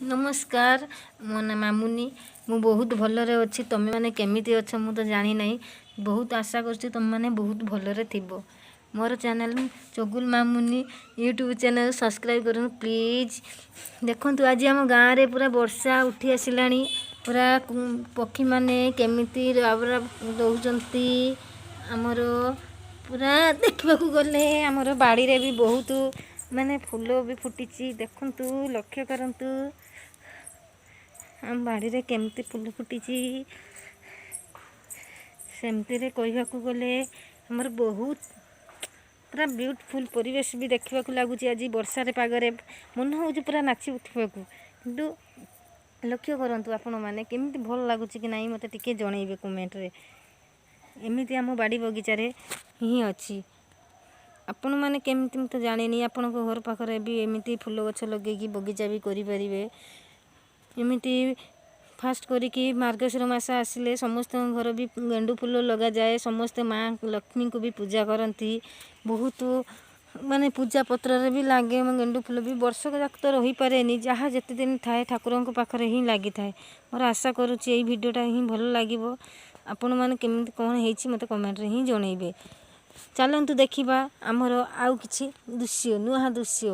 ନମସ୍କାର, ମୋ ନାଁ ମାମୁନି। ମୁଁ ବହୁତ ଭଲରେ ଅଛି। ତୁମେମାନେ କେମିତି ଅଛ ମୁଁ ତ ଜାଣିନାହିଁ। ବହୁତ ଆଶା କରୁଛି ତୁମେମାନେ ବହୁତ ଭଲରେ ଥିବ। ମୋର channel Chagul Mamuni YouTube channel subscribe କରନ୍ତୁ ପ୍ଲିଜ୍। ଦେଖନ୍ତୁ, ଆଜି ଆମ ଗାଁରେ ପୁରା ବର୍ଷା ଉଠି ଆସିଲାଣି। ପୁରା ପକ୍ଷୀମାନେ କେମିତି ରାବ ରାବ ଦେଉଛନ୍ତି। ଆମର ପୁରା ଦେଖିବାକୁ ଗଲେ ଆମର ବାଡ଼ିରେ ବି ବହୁତ ମାନେ ଫୁଲ ବି ଫୁଟିଛି। ଦେଖନ୍ତୁ, ଲକ୍ଷ୍ୟ କରନ୍ତୁ, ଆମ ବାଡ଼ିରେ କେମିତି ଫୁଲ ଫୁଟିଛି। ସେମିତିରେ କହିବାକୁ ଗଲେ ଆମର ବହୁତ ପୁରା ବିୟୁଟିଫୁଲ୍ ପରିବେଶ ବି ଦେଖିବାକୁ ଲାଗୁଛି। ଆଜି ବର୍ଷାରେ ପାଗରେ ମନ ହେଉଛି ପୁରା ନାଚି ଉଠିବାକୁ। କିନ୍ତୁ ଲକ୍ଷ୍ୟ କରନ୍ତୁ ଆପଣମାନେ, କେମିତି ଭଲ ଲାଗୁଛି କି ନାହିଁ ମୋତେ ଟିକେ ଜଣେଇବେ କମେଣ୍ଟରେ। ଏମିତି ଆମ ବାଡ଼ି ବଗିଚାରେ ହିଁ ଅଛି। ଆପଣମାନେ କେମିତି ମୁଁ ତ ଜାଣିନି। ଆପଣଙ୍କ ଘର ପାଖରେ ବି ଏମିତି ଫୁଲ ଗଛ ଲଗେଇକି ବଗିଚା ବି କରିପାରିବେ। ଏମିତି ଫାଷ୍ଟ କରିକି ମାର୍ଗଶିର ମାସ ଆସିଲେ ସମସ୍ତଙ୍କ ଘର ବି ଗେଣ୍ଡୁ ଫୁଲ ଲଗାଯାଏ। ସମସ୍ତେ ମା ଲକ୍ଷ୍ମୀଙ୍କୁ ବି ପୂଜା କରନ୍ତି। ବହୁତ ମାନେ ପୂଜା ପତ୍ରରେ ବି ଲାଗେ। ଗେଣ୍ଡୁ ଫୁଲ ବି ବର୍ଷକ ଯାକ ତ ରହିପାରେନି, ଯାହା ଯେତେ ଦିନ ଥାଏ ଠାକୁରଙ୍କ ପାଖରେ ହିଁ ଲାଗିଥାଏ। ମୋର ଆଶା କରୁଛି ଏଇ ଭିଡ଼ିଓଟା ହିଁ ଭଲ ଲାଗିବ। ଆପଣମାନେ କେମିତି କ'ଣ ହେଇଛି ମୋତେ କମେଣ୍ଟରେ ହିଁ ଜଣେଇବେ। ଚାଲନ୍ତୁ ଦେଖିବା ଆମର ଆଉ କିଛି ଦୃଶ୍ୟ, ନୂଆ ଦୃଶ୍ୟ।